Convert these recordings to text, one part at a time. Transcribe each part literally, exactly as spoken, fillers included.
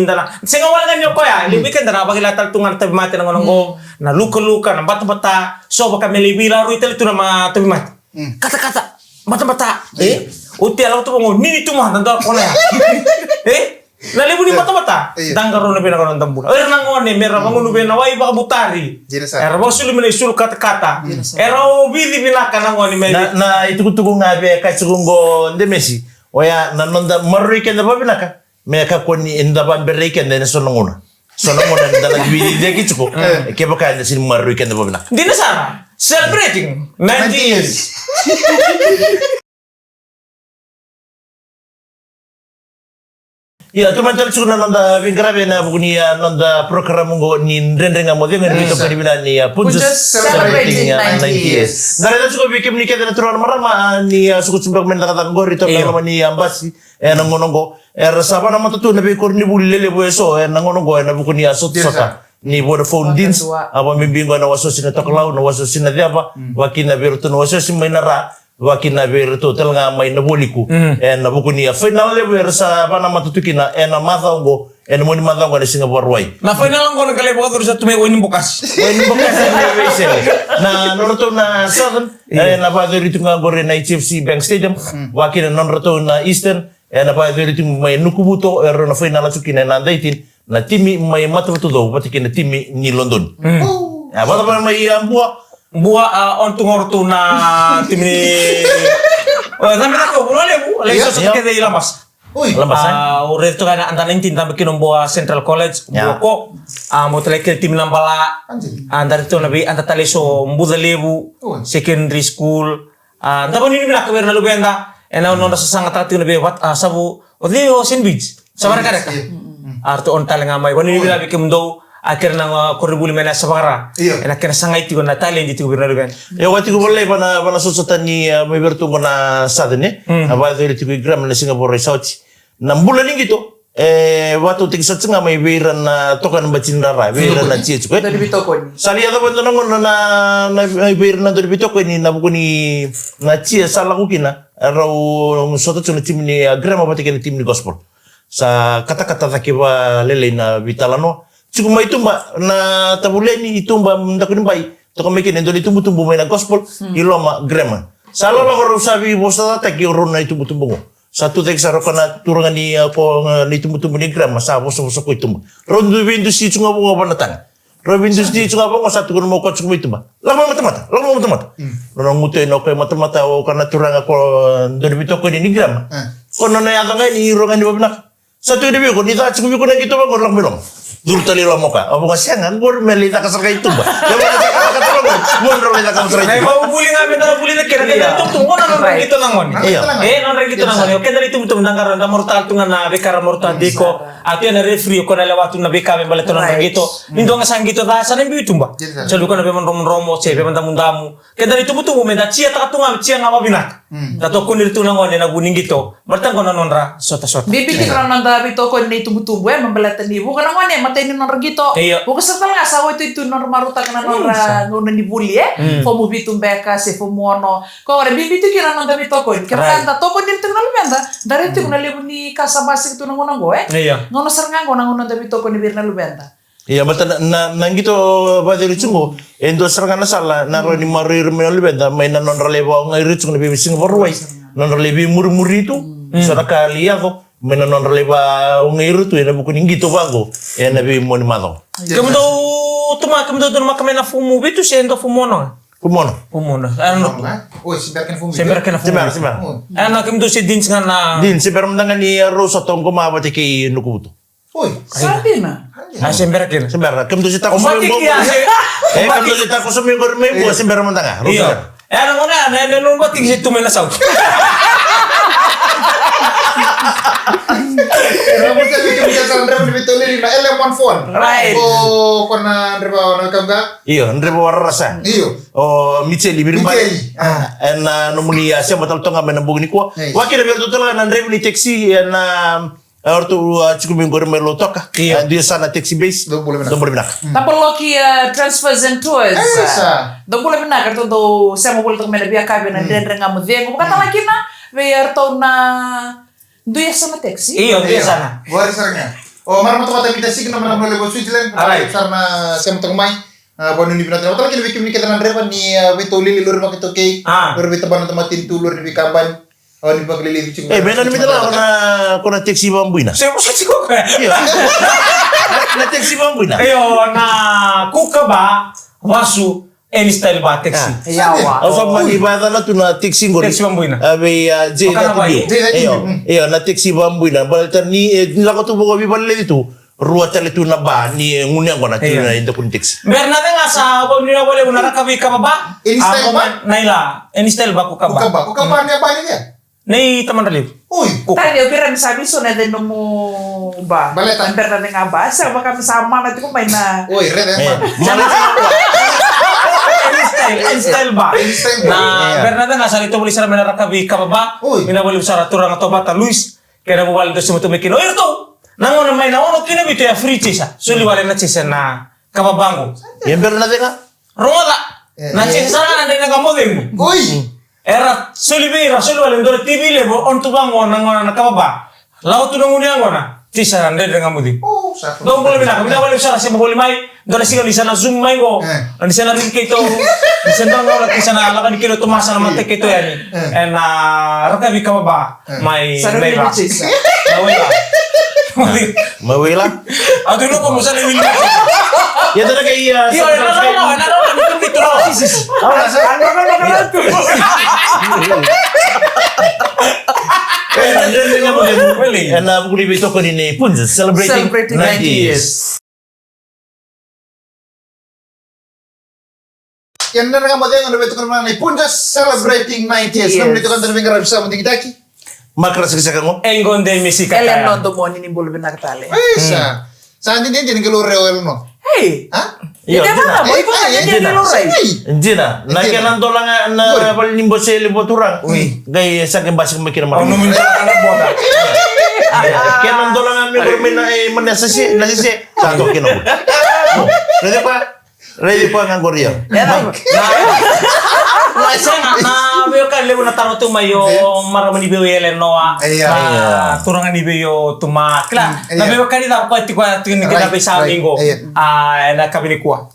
ni dana. Sega wale ga ni o koya, e levu vei keda na vakila tale tu ga na tauvimate na gauna qo, na lukaluka, na batabata, so vaka me lai veilarui tale tu na ma tauvimate. Katakata, batabata. E? Oti a lako tu vaqo, nini tu mada, dua kona ya. E? Na levu ni batabata. Io. Daqarona vei na gauna da bula. Era na gone, me ra vagunu vei na wai vakabutari. Dina sara. Era vakasulu mai na isulu katakata. Dina sara. Era ovici vinaka na gone me. Na, na itukutuku ga vei ka tiko qo Demesi. Oya na noda maroroi keda vavinaka. Me kakua ni da vaberei keda ena so na gauna. So na gauna eda na veilecayaki tiko. Kevaka eda sega ni maroroi keda vakavinaka. Dina sara. Celebrating ninety years. Ia, tomani tale tiko na noda veiqaravi ena vuku ni, a, noda program oqo ni Dredre Ga Mo Cegu, ni veitokoni vinaka ni, a, Punjas. Punjas celebrating, celebrating, a, ninety years. Da raica tiko vei kemuni kece na turaga na marama, a, ni, a, suka tiko beka mai na cakacaka oqori, toka na loma ni, a, basi ena gauna oqo. Era sa vakanamata tu na veikoronivuli lelevu eso ena gauna oqo ena vuku ni, a, sotasota ni Vodafone Deans. A, vakabibi oqo ena wasewase ni Tokalau, na wasewase ni Ceva, vakakina vei iratou na wasewase mai na Ra, vakakina vei iratou tale ga mai na Vualiku. Ena vuku ni, a, fainala levu era sa vakanamata tu kina ena macawa oqo, ena mua ni macawa oqo ena Siga Vakarauwai. Na fainala oqo na qai lai vakayacori sara tu mai Wainibokasi. Wainibokasi, na veisele. Na nodratou na Southern, ena vakayacori tu ga oqori ena H F C Bank Stadium, vakakina nodratou na Eastern, ena vakayacori tu mai Nukuvuto, erau na fainala tu kina ena under eighteen, na timi mai Matavatucou vata kei na timi ni Lodoni. A, vata vata mai, a, Bua. Bua, a, o tu ga o ratou na timi ni, o, cabe cake o Vanua Levu, lai sotasota kece i Labasa. Labasa. A, o raica toka na under nineteen, cabe kina o Bua Central College, Bua ko. A, mo talai kina timi na Bala. A, da raica toka na vei under tale eso, Buca Levu Secondary School. A, da vakanuinui vinaka vei ira na luveda ena nodra sasagataka tiko na veivat-, a, Savu, o cei o Saint Beach, Savarekareka. A, ratou o tale ga mai. Vakanuinui vinaka vei kemudou, a, kei ira na, a, koronivuli mai na Yasavakara. Ena kena sagai tiko na taledi tiko vei ira na luveda. E, au a tiko volai vana, vana sotasota ni, a, mai vei iratou oqo na Southern, e. A vakayacori tiko i Grammar na Siga Vakarauwai sa oti. Na bula ni qito e vakatautaki sara tiko ga mai vei ira na toka na bati ni rara, vei ira na tia tiko, e. Doni veitokoni. Sa lai yacova e dua na gauna na, na, na vei ira na doni veitokoni, na vuku ni na tia sa lako kina, e rau sota tiko na timi ni, a, Grammar vata kei na timi ni Gospel. Sa katakata cake vakalailai na veitalanoa. Tiko mai tuba na Tavuleni, i tuba Dakunibai, toka mai kina e dua na itubutubu mai na Gospel, i loma Grammar. Sa lako rau sa veivosacataki o rau na itubutubu oqo. Sa tucake sara o koya na turaga ni, a, ko, a, na itubutubu ni Grammar, sa vosavosa ko i tuba. Rau du-, veidusi tu ga vaqo vana taga. Rau veidusi tu ga vaqo, sa tukuna mai o koya tiko mai tuba. Lako mai matamata, lako mai matamata. Nona gutu ina o koya matamata, o koya na turaga ko, a, doni veitokoni ni Grammar. Ko nona yaco ga ni iro ga ni vavinaka. Sa tukuni vei iko, ni ca tiko vei iko na qito vaqo, lako mai loma. Curu tale i loma o koya. O vaqo sega, qori me lai caka sara ga i tuba. Mo drau lai caka sara ga i tuba. Mo drau lai caka sara ga i tuba. Na ivakavuvuli ga me da vuli na kena, keda itubutubu, qo na nodra qito na gone. Io. E, nodra qito na gone. O keda na itubutubu, da qara, da marautaka tu ga na veika ra marautaka tiko. A tu na referee, o koya na lewa tu na veika me baleta nodra qito. Ni dua ga sa qito ca, sa na biu i tuba. Sa luka na veimadamadromo, se veimadamudamu. Keda na itubutubu me da tiataka tu ga, tia ga vavinaka. Da tokoni ira tu na gone ena vu ni qito. Baleta qo na nodra sotasota. Bibi tiko na noda veitokoni na itubutubu, e, me baleta ni vuqa na gone, matai ni nodra qito. Io. Vuqa sara tale ga sa oti tu na nodra marautaka na nodra gauna ni vuli, e. Fomu vitu beka, se fomu ono. Ko ore, bibi tiko na noda veitokoni. Kevaka da tokoni ira tiko na luveda, da raica tiko na levu ni ka sa basika tu na gauna qo, e. Io. Gauna sara ga qo na gauna da veitokoni vei ira na luveda. Ia, baleta na, na, na qito vakayacori tiko qo, e dua sara ga na sala, na rawa ni maroroi ira mai na luveda, mai na nodra lai vakaogai ira tiko na veisiga Vakarauwai, nodra lai veimurimuri tu, so na ka lai yaco, mai na nodra lai vakaogai ira tu, ena vuku ni qito vaqo, ena veimua ni macawa. Kemudou tuma, kemudou dau namaka mai na fomu vitu, se dua fomu ono ga? Fomu ono. Fomu ono. A, no. Oi, se bera kena fomu vitu. Se bera kena fomu vitu. Se bera, se bera. A, no, kemudou se Deans ga na. Deans, se bera mada ga ni, a, rau sa toqo mai vata kei Nukuvuto. Oi. Sa dina. A, se bera kina. Se bera, kemudou se takoso mai qo. E, kemudou se takoso mai qo, mai qo, se bera mada ga. Io. E, na gona, na, na, na, na, tiki se tu mai na sauti. E, na gona, tiki se tu mai na sauti. Right. O, ko na dreva, na kanga? Io, dreva wa rarasa. Io. O, Micheli, Viribai. Micheli. A. E, na nomuni, a, sema tale toka mai na bogi nikua. Vakakina vei iratou tale ga na dreva ni taxi, e, na E, o ratou, a, tiko mai qori mai Lautoka. Io. E, dua sa na taxi base. Dou bula vinaka. Dou bula vinaka. Tapaloki, a, Transfers and Tours. E, sa. Dou bula vinaka, ratou dau sema voli toka mai na veiyakavi na Dredre Ga Mo Cegu. Vakatale kina vei iratou na dua sa na taxi. Io, dua sa na. Io. Vare sara ga. O, marama toka Tavita Sikina, marama levu Switzerland. Alright. Sa na sema toka mai. A, vakanuinui vinaka. Vakatale kina vei kemuni kece na dreva ni, a, veitaulili, lori vakaitaukei. A. Lori veitabana na matanitu, lori ni veikabani. O, ni vakalili tiko. E, me nanumi tale ga ko na, ko na taxi vakabuina. Se, se tiko ko. Io. Na taxi vakabuina. Io, na kuka ba, vasu, Any Style Bar taxi. Yawa. Au sa mani vakayacana tu na taxi qori. Taxi vabuina. A vei a J W. Io, io, na taxi vabuina. Baleta ni, e, ni lako tu vaka veivaleleci tu. Rua tale tu na ba ni, e, gunu yaqona tu na idokoni taxi. Bera na cega sa vaunina valevu na rakavi kava ba. Any Style Bar? Na ila, Any Style Bar ko kava. Ko kava, ko kava ni a ba ni cea? Nei tamada levu. Oi. Tani, au kila ni sa viso na cei nomu ba. Baleta. Bera na cega ba. Sa vaka me sa mana tiko mai na. Oi, rede mana. Mana tiko ba. Any Style, Any Style Bar. Any Style Bar. Na bera na cega sa raitovoli sara mai na rakavi kava ba. Oi. Ina voli sara turaga tovata Luis. Kena vuvale dau sema tu mai kina. Oi, ratou. Na gona mai na ono kina vito ya free chesa. Soli wale na chesa na kava ba qo. Ia bera na cega. Rogoca. Na chesa sara na dredre ga mo cegu. Oi. Era soli vei ira, soli wale dua na T V levu, on tu vaqo na gona na kava ba. Lako tu na gunu yaqona, tisa na dredre ga muci. Dou bula vinaka, vinaka valevu sara sema voli mai, dua na siga ni sa na Zoom mai qo, ni sa na riri keitou, ni sa dua na gauna ni sa na lako ni keitou Tomasa na mata keitou yani. Ena rakavi kava ba, mai, mai va. Mai wila. Mai wila. Atu no ko musa ni wila. Ia tara ke ia. Ia na na na na na. Ena vukuli vei tokoni nei Punjas celebrating ninety years. Ia na nona ga mo cegu na veitukuna na i Punjas celebrating ninety years. Yes. Nomuni tukuna na veiqaravi sa mo digitaki. Makara sekaseka qo. E qo de misika. Ele nodo mo ni ni bula vinaka tale. Isa. Sa didi didi ni qelo reo ele no. Ei. Ha? Io, dina. Dina. Na kena dola ga na vale ni bose ele vo turaga. Qai sa qai basi mai kina mara. Kena dola ga me qoro mai na e mane sese, na sese. Sa to kena. Rede pa. Raici koya ga qori. Na veiwekani levu na taro tu mai o marama ni vei o Elenoa, na turaga ni vei o Tuma. Kila na veiwekani cava koya tiko ya tiko ni kena veisau ni qo. Ena kavi nikua.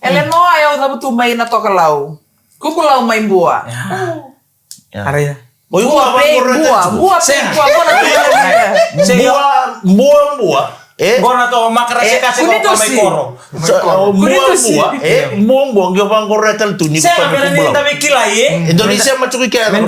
Elenoa e au cavu tu mai na Tokalau. Kukulau mai Bua. Araia. Bua, bua, bua, bua, bua, bua, bua, bua, e? Qo na to makara se kasi ko mai koro. Bua, bua, e? Bua, bua, qo vaqoro e tale tu ni ko mai koro. Sega, mera ni da veikilai, e? E dua ni sema tuku i kea, me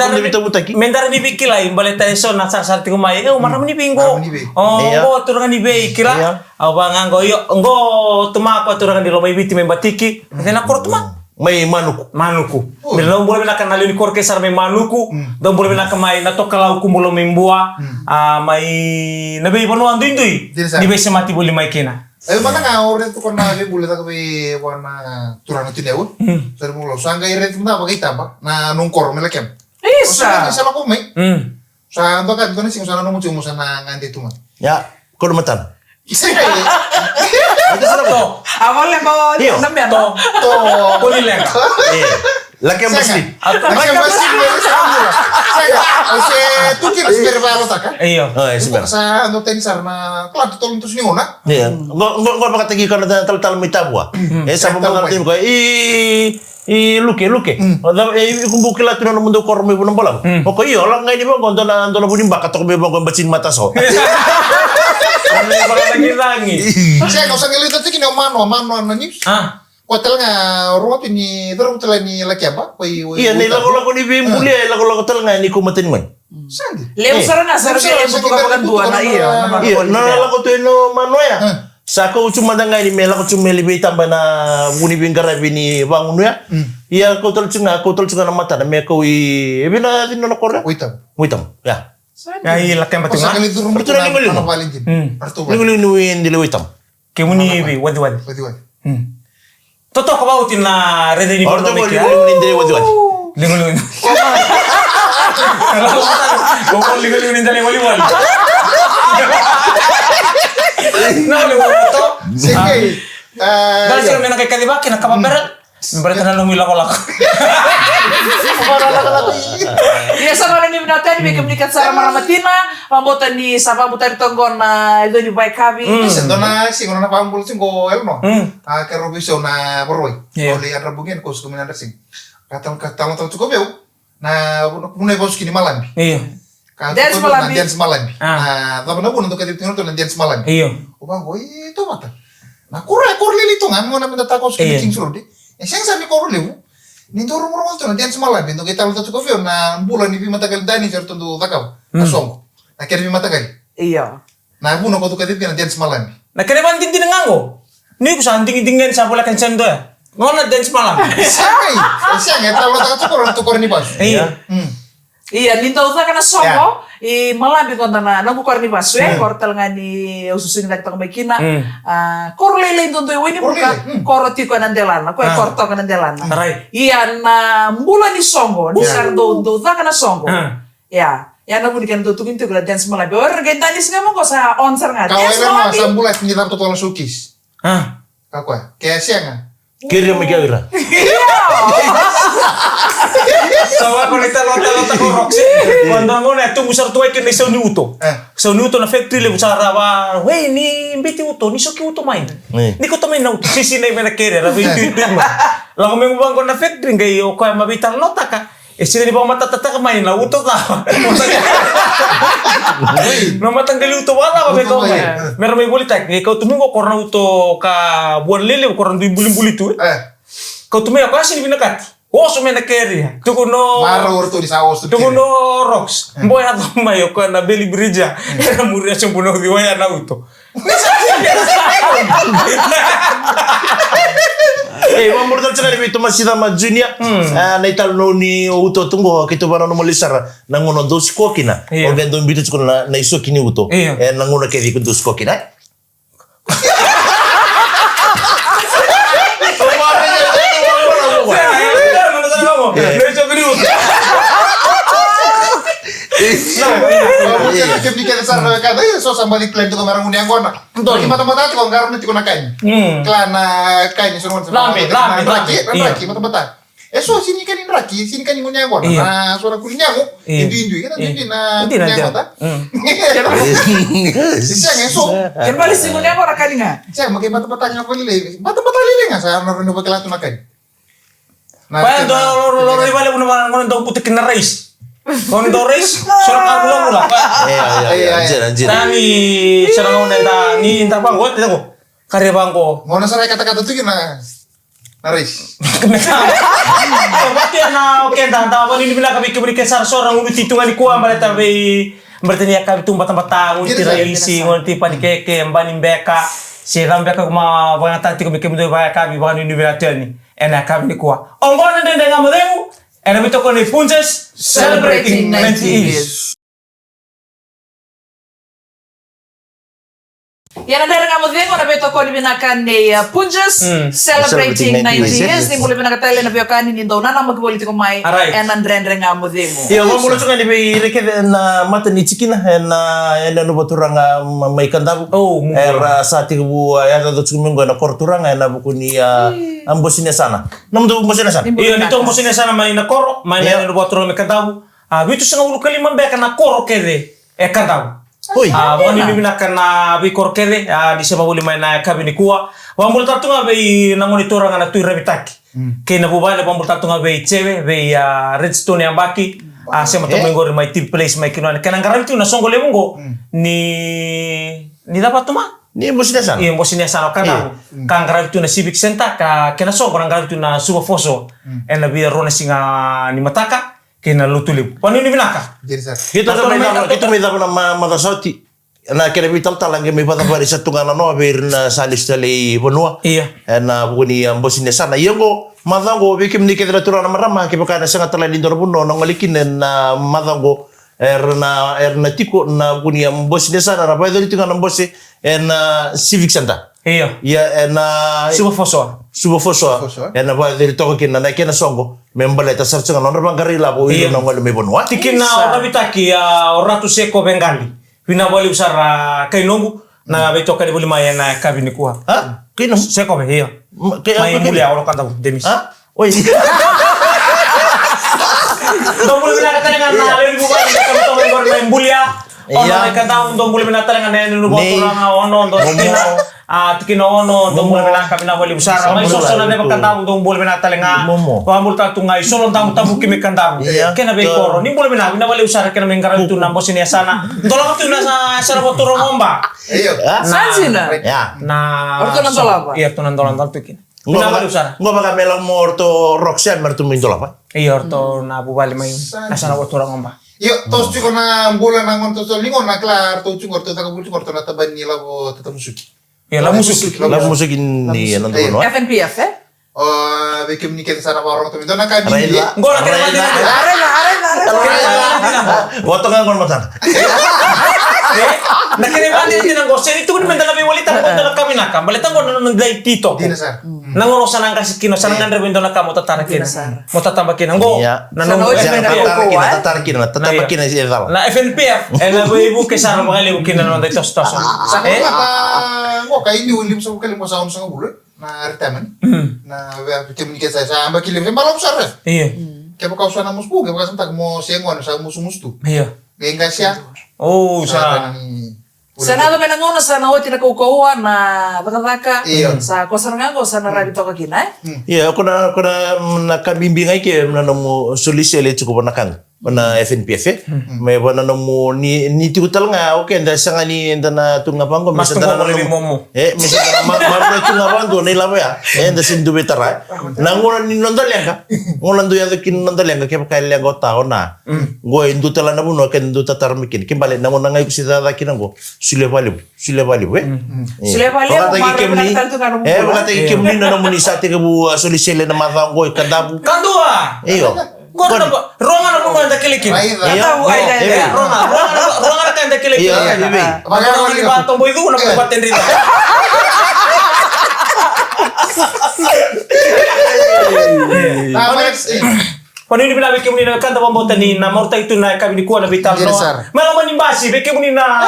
dara ni veikilai, baleta e so na sarasara tiko mai, e, o marama ni vei qo. O, qo turaga ni vei, kila. Au vaqo, io, qo Tuma ko turaga ni Lomaiviti mai Batiki. Se na koro Tuma. Mai Manuku. Manuku. Me dau bula vinaka na lewe ni koro ke sara mai Manuku. Dau bula vinaka mai na Tokalau, Kukulau mai Bua. A, mai na veivanua duidui. Ni veisemati voli mai kina. E, mana ga o re tu ko na veibula caka vei vua na turaga na Tunewa. Sa re bula sa qai re tu na vakaitaba na noqu koro me lakema. Isa. Sa lako mai. Sa doka tu na siga sa na nomu tu mo sa na gade tu mai. Ia, koro matana. Sega. Io. Io. Ko ni leqa. Lake basili. Lake basili. Sega. O se tu kila se bera valo taka. Io. Sa no teni sara na kala tu tolu tu sini ona. Io. Go go go vakataki kana talatala mai Tavua. E sa vakataki ko i I Luke, Luke. O cava, e, i kubu kila tu na nomudou koro mai Vunabalavu. O ko io, lako ga i ni vaqo, dua na, dua na vunibaka toka mai vaqo e bati ni mataso. Sega, o sa qai lai tiko ni o Manoa, Manoa na news. Ko tale ga, o rogo tu ni, coro tale ni lakeba. Ia, ni lakolako ni veibulia, e lakolako tale ga ni ko matanimai. Levu sara na sara ke levu tu ka vakadua na ia. Ia, na lako tu e no Manoa ya. Sa kau tu mada ga ni me lako tu me lai veitaba na vuni veiqaravi ni vagunu ya. Ia kau tale tu ga, kau tale tu ga na matana me kau i, e vina cina na koro ya? Waitama. Waitama, ya. Ia, i lakeba tu ga. Ratou na ligoligo. Ligoligo ni dele Waitama. Kemuni vei, waciwaci. Waciwaci. Totoka vauti na raica ni. Ora toka ligoligo ni dele waciwaci. Ligoligo ni. Ko ligoligo ni dele waciwaci. Na ligoligo to. Seke. Dala sega me na kai kacivaki na kava bera. Me baleta na nomu ilakolako. Ia sa gole ni vinaka tani vei kemuni ka sara marama tina. Vabota ni sa vabota ni toqo na ido ni vaikavi. Sa dona sigo na vabula sigo elno. A kero visau na voroi. Io. Ole adra bugen ko suku mina dressing. Katam katam tau tuko veu. Na vuna vasuki ni malabi. Io. Dance malabi. Dance malabi. Na cava na vuna doka tiko na dance malabi. Io. O vaqo i to mata. Na kura e kura lili tu ga mo na meda tako suki ni Kings Road. E sega sara ni koro levu. Ni dau rogorogo tu na dance malabe, dau qai talanoataka tiko vei au na bula ni veimataqali danisi eratou dau cakava. Na soqo. Na kena veimataqali. Io. Na vuna ko tuka tiko na dance malabe. Na kena vakadinadina ga qo. Ni ko sa digidigi ga ni sa voleka ni sa ni doya. Qo na dance malabe. Sega, sega, e talanoataka tiko na tu koro ni vasu. Io. Ia, ni dau caka na soqo, i malabe qo da na noqu koro ni vasu, e, koro tale ga ni au susugi cake toka mai kina. A, koro lailai dodoi Wainibuka, koro tiko ena delana, koya koro toka na delana. Ia, na bula ni soqo, ni sa dau, dau caka na soqo. Ia, ia na vuni kena dau tukuni tiko na dance malabe. O ira qai danisi ga mo qo sa on sara ga. Ka o ira sa bula ni caka toka na showcase. Ka koya, ke sega. Keria mai kea ira. Sa wako ni talo, talo, talo, Roxy. Ko na gone e tubu sara tu ai kina isau ni uto. Isau ni uto na factory levu sara va. Wei, ni biti uto, ni soki uto mai. Ni ko tamai na uto, sisi nei mena keria, ra vei tu tu ma. Lako me vango na factory, qai o koya ma vei talo taka. E sega ni vakamatatataka mai na uto cava. Na mataqali uto vacava me kau mai. Me ra mai volitaki. E kau tu mai qo koro na uto ka vua na lelevu koro na dui bulibuli tu. Kau tu mai a koya sega ni vinakati. Oso mai na keria. Tuku no. Mara oro tu ni sa oso tu. Tuku no rocks. Boy a tu mai o koya na beli bridge. E na muria sobu na uci oya na uto. E, vabula tale tiko ga ni vei Tomasi Cama Junior. A, na italanoa ni uto tu qo, keitou vananuma levu sara na gauna dou sikoa kina. O qai dou biuta tiko na, na isoki ni uto. E, na gauna kece iko dou sikoa kina. Kevini kece sara na wekada, e, so sa baci plan tiko mera gunu yaqona. Dua ni matamata tiko, qarava tiko na kani. Kila na kani, so na lami, lami, draki, draki, matamata. E so, sega ni kani draki, sega ni kani gunu yaqona. Na so na kuli yago, e duidui, kena duidui na kuli yago ta. Sega, e so. Kena vale sega ni gunu yaqona kani ga. Sega, ma kei matamata ga vale lei. Matamata lei ga, sa na roni vakila tu na kani. Koya dau lolo i vale vuna vana gona dau buta kina rais. Gona dau rais, sora ka vulavula. Ia, ia, ia, jira, jira. Tani sara gona da ni da vango, te ko. Kare vango. Gona sara katakata tu kina rais. Vati na o keda da vani ni vinaka vei kemuni ke sara sora gunu ti tu ga nikua baleta vei baleta ni yakavi tu batabata gunu ti raisi, gunu ti panikeke, bani beka. Se cava beka ko ma vagataka tiko me kemudou vakayakavi vakanuinui vinaka tu yani. Ena yakavi nikua. Oqo na Dredre Ga Mo Cegu, ena veitokoni Punjas, celebrating ninety years. Ia na Dredre Ga Mo Cegu, na veitokoni vinaka nei, uh, Punjas, celebrating ninety years. Ni bula vinaka tale na veiwekani ni dau nanamaki voli tiko mai ena Dredre Ga Mo Cegu. Ia, vabula tiko ga ni vei ira kece ena mata ni tikina, ena, ena novo turaga mai Kadavu. Era sa tekivu, a, yaco tiko mai qo ena koro turaga ena vuku ni, a, a Bose ni Yasana. Nomudou Bose ni Yasana? Io, neitou Bose ni Yasana mai na koro, mai na, io, novo turaga mai Kadavu. A, vitusagavulu ka lima beka na koro kece e Kadavu. Oi. A, vakanuinui vinaka na veikoro kece, a, ni se vavuli mai na yakavi nikua. Vabula tale tu ga vei na gone turaga na Tui Ravitaki. Kei na vuvale, vabula tale tu ga vei Jeve, vei, a, Redstone Yabaki. A, se matau mai qori mai T V Place mai Kinua. Kena qaravi tu na soqo levu qo ni, ni cava tu ma? Ni Bose ni Yasana. Io, Bose ni Yasana o Kadavu. Ka qaravi tu na Civic Centre, ka kena soqo na qaravi tu na Suva Foso. Ena vica rua na siga ni mataka, kei na Lotulevu. Vakanuinui vinaka. Keitou mai cava, keitou mai cava na ma-, macawa sa oti. Na kena veitalatala qai mai vakacavari sa tu ga na noa vei ira na sa lesu tale i vanua. Io. Ena vuku ni, a, Bose ni Yasana. Ia qo, macawa qo, vei kemuni kece na turaga na marama, kevaka ena sega tale ni dua na vanua na gole kina ena macawa qo, era na, era na tiko na vuku ni, a, Bose ni Yasana, na vakayacori tiko ga na bose ena Civic Centre. Io. Ia ena Suva Foso. Suva Foso. Ena vakayacori toka kina na kena soqo me baleta sara tiko ga na nodra vaqara ilavo o ira na gole mai vanua. Tikina o Ravitaki, a, o Ratu Sekove Qali. Vinaka vakalevu sara, a, kai noqu na veitokani voli mai ena yakavi nikua. A? Kai noqu? Sekove, io. Mai Bulia, o Lokadavu, Demis. A? Oi. Dou bula vinaka tale ga na lewe ni vuvale ni Kadavu, mai Bulia. Ono mai Kadavu, dou bula vinaka tale ga na lewe ni vuvale, ono, dou tikina. A, tikina ono, dou bula vinaka, vinaka vakalevu sara. Mai Soso na Ceva Kadavu, dou bula vinaka tale ga. Vakabula tale tu ga i Solodamu, Tavuki mai Kadavu. Kena veikoro. Ni bula vinaka, vinaka vakalevu sara kena mai qaravi tu na Bose ni Yasana. Dolava tu na sa, sa na votoro ngoba. Io. Na, sa jina? Ia. Na, ora tu na dolava. Ia, tu na dolava, dolava tu kina. Qo vaka, qo vaka me lako mo ratou rock, se me ratou mai dolava. Io, ratou na vuvale mai. Sa na sa na votura goba. Io, toso tiko na bula na gauna toso ni gauna, kila ratou tiko, ratou caka vuli tiko, ratou na tabana ni lavo tatamusuki. Io, lavo musuki. Lavo musuki ni na dua na. F N P F, e? O, vei kemuni kece sa na vakarorogo tu mai, dua na ka bibi. Qo na kena vale. Arela, arela, arela. Voto ga qo na matana. Na kena vale dina qo, sega ni tukuni me da na veiwalitaka qo, dua na ka vinaka. Baleta qo na nona qai tito. Dina sara. Na gauna sa na qasi kina, sa na gadreva e dua na ka mo tatara kina. Mo tataba kina. Qo na nomu F N P F. Tatara kina, tatara kina, tataba kina e cala. Na F N P F e na veivuke sara vakalevu kina na noda itosotoso. Sa qo ka ini uli mo sa vakalevu mo sa ono sa gavulu. Na retirement. Na vei kemuni kece sa, sa yabaki levu, sa balavu sara. Io. Kevaka o sa na musu vou, kevaka sa mataka mo se gone, sa musumusu tu. Io. Qai qasia. O, sa. Sa na yaco mai na gauna sa na oti na kaukauwa, na cakacaka. Io. Sa ko sara ga qo sa na ravi toka kina, e? Io, ko na, ko na, na ka bibi ga i ke na nomu soli sele tiko vua na ka qo. Vua na F N P F, e? Me vua na nomu ni, ni tiko tale ga, okay, da sega ni da na tu ga vaqo, me sa da na nomu. E, me sa da na ma, ma, ma tu ga vaqo, na ilavo ya. E, da sega ni dau veitara, e. Na gauna ni noda leqa. Gauna dau yaco kina noda leqa, kevaka e leqa o ta, o na. Qo e dua tale na vanua, ke dau tatara mai kina. Ke bale, na gauna ga iko se cakacaka kina qo. Solia vakalevu, solia vakalevu, e? Solia vakalevu, vakataki kemuni, e, vakataki kemuni na nomuni sa tekivu, a, soli sele na macawa qo i Kadavu. Kadua! Io. Qo na, rogo na vanua eda kele kina. Io. Kadavu, io, ai, ai, e, ai. Rogo, rogo na, rogo na ka eda kele kina. Io, e, e, e. Vaka na ni vato boi cu, na boi vatedri. Na, Alex, e. Vakanuinui vinaka vei kemuni na wekada, vakabauta ni na marautaki tu na yakavi nikua na veitalanoa. Mai loma ni basi, vei kemuni na,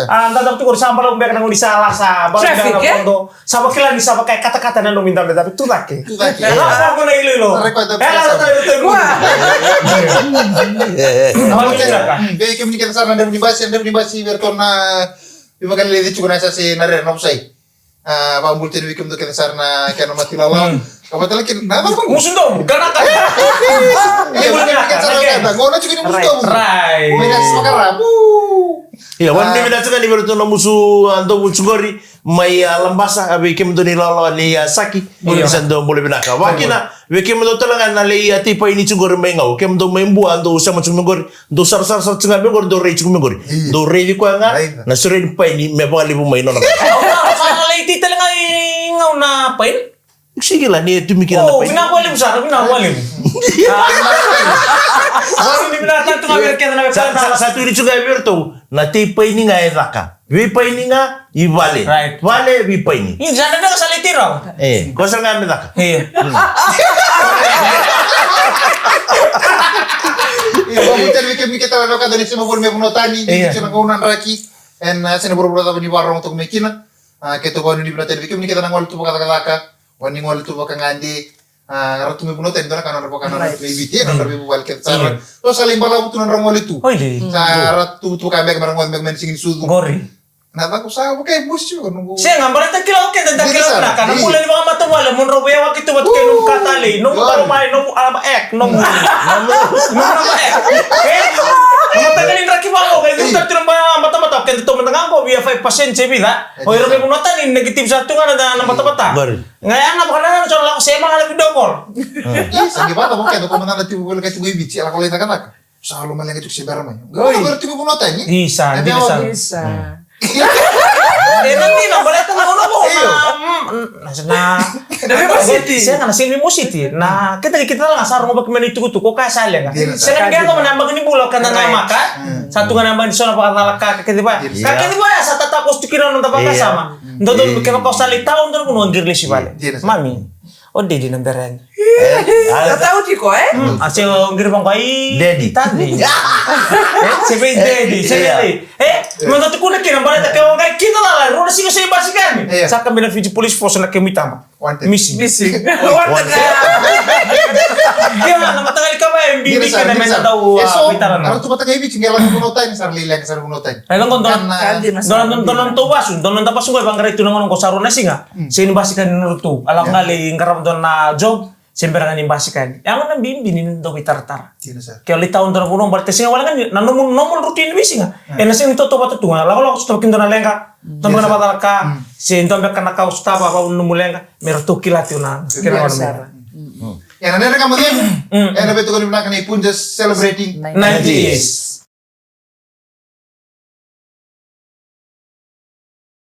a, dadabe tu qori, sa balavu beka na gauna ni sala, sa balavu beka na vodo. Sa vakila ni sa vaka e katakata na nomu idabedabe, tu cake. Tu cake. E lako vaqo na iloilo. E lako tale na tegu. Vei kemuni kece sara na dredre ni basi, na dredre ni basi vei iratou na ivakaleleci tiko na yasayasa na rere na vusai. A, vakabula tale vei kemudou kece sara na kena mati lala. Ka vata laki na cava? Musu domu, kanaka. Ia, vei kemudou kece sara na kena, qo na tiko ni musu domu. Rai. Mai na smakara. Ia, vakanuinui vinaka tiko ni vei iratou na musu, a, domu tiko qori mai, a, Labasa, a, vei kemudou ni lalawa ni, a, Saki. Io. Ni sa dou bula vinaka. Vakakina, vei kemudou tale ga na lai, a, tei paini tiko qori mai Gau. Kemudou mai Bua, dou sema tiko mai qori. Dou sarasara sara tiko ga mai qori, dou rai tiko mai qori. Io. Dou raici koya ga, na soria ni paini me vakalevu mai nona. Au na, sa na lai tei tale ga i Gau na paini. Sigi la ni e tu mai kina na paini. Vinaka vakalevu sara, vinaka vakalevu. Sa tu ni vinaka tale tu ga vei keda na vei paini. Sa, sa, sa tu ni tu ga vei iratou. Na tei paini ga e caka. Vei paini ga, i vale. Right. Vale, vei paini. Ni sa na veka sa lai tei rawa. E, ko sa ga me caka. E. Io, vakavulica vei kemuni kece na wekada ni sema voli mai vanua tani, ni tiko na gauna draki. Ena, a, sega ni vuravura cava ni vakarorogo toka mai kina. A, keitou vakanuinui vinaka tale vei kemuni kece na gole tu vakacakacaka. Vaka ni gole tu vakagade. A, ra tu mai vanua tani, dua na ka nodra vaka nodra mai Viti, e, nodra veivuvale kece sara. Io. Dou sa lai balavu tu nodra gole tu. Oi, dei. Sa ra tu, tu ka beka me ra gole beka me na sigi ni sucu. Qori. Na cava ko sa vaka e mosi tiko noqu. Sega, baleta kila o keda da kila vinaka. Na bula ni vakamatavuvale, mo drau veiyawaki tu vata kei nomu ka talei, nomu taromai, nomu alama ek, nomu. Nomu alama ek. E? Na mataka ni draki vaqo, e, tu tale tu na ba, matamata, o keda tou mada ga qo, via five percent se vica. O ira mai vanua tani, negative sa tu ga na, na matamata. Qori. Ga ya na vakanananu sa lako sema ga na video call. Io, sa qai vata vaka keda ko mada na tiko voleka tiko i Viti, e lako lai cakacaka. Sa lomaleqa tiko se bera mai. Oi. Qo na bera tiko vanua tani. Isa, dina sara. Isa. E na dina, baleta na gauna vou na, mm, na, na. Na veimositi. Sega, na sega ni veimositi. Na, keda, keda tale ga sa rogo vaka mai na itukutuku, o koya sa leqa. Dina sara. Sega ni qai yaco mai na yabaki ni bula, o keda na maka. Sa tu ga na yabaki ni so na vakacalaka, ka kece vaya. Ka kece vaya, sa tatakoso tu kina na noda vakasama. Dodonu, kevaka o sa lai tau, dodonu, qiri lesu i vale. Dina sara. Mami. O Dedi na bera yani. E, a, tatau tiko, e? Mm, a se o qiri vaqo, ai, Dedi. Tani. E, se vei Dedi, se vei Dedi. E, mada tukuna kina, baleta ke o qai kina lala, rua na siga se basika yani. Io. Sa kabi na Fiji Police Force na kemu itaba. Wanted. Missing. Missing. Wanted. Wanted. Ia, na mataqali ka vaya e bibi kina me na dau, a, veitara na. Era tu mataqali Viti, qai lako vanua tani, sa ra lai leqa, sa ra vanua tani. E, lako dua na, dua na, dua na nodatou vasu, dua na noda vasu qo e vaqarai tu na gauna qo sa rua na siga. Mm. Sega ni basika ni nodratou. A lako ga lai qarava dua na job, Se bera ga ni basika yani. Yaga na bibi ni dau veitaratara. Ke o lai tawa dua na vanua, baleta sega wale ga ni na nomu normal routine ni veisiga. E na sega ni tautauvata tu ga. Lakolako, sotava kina dua na leqa, sotava kina na vakacalaka, se dua beka na ka o sotava vau nomu leqa, me ratou kila tiko na kena gauna mai. E na nere ka mo cegu. E na veitukuni vinaka ni Punjas celebrating ninety years.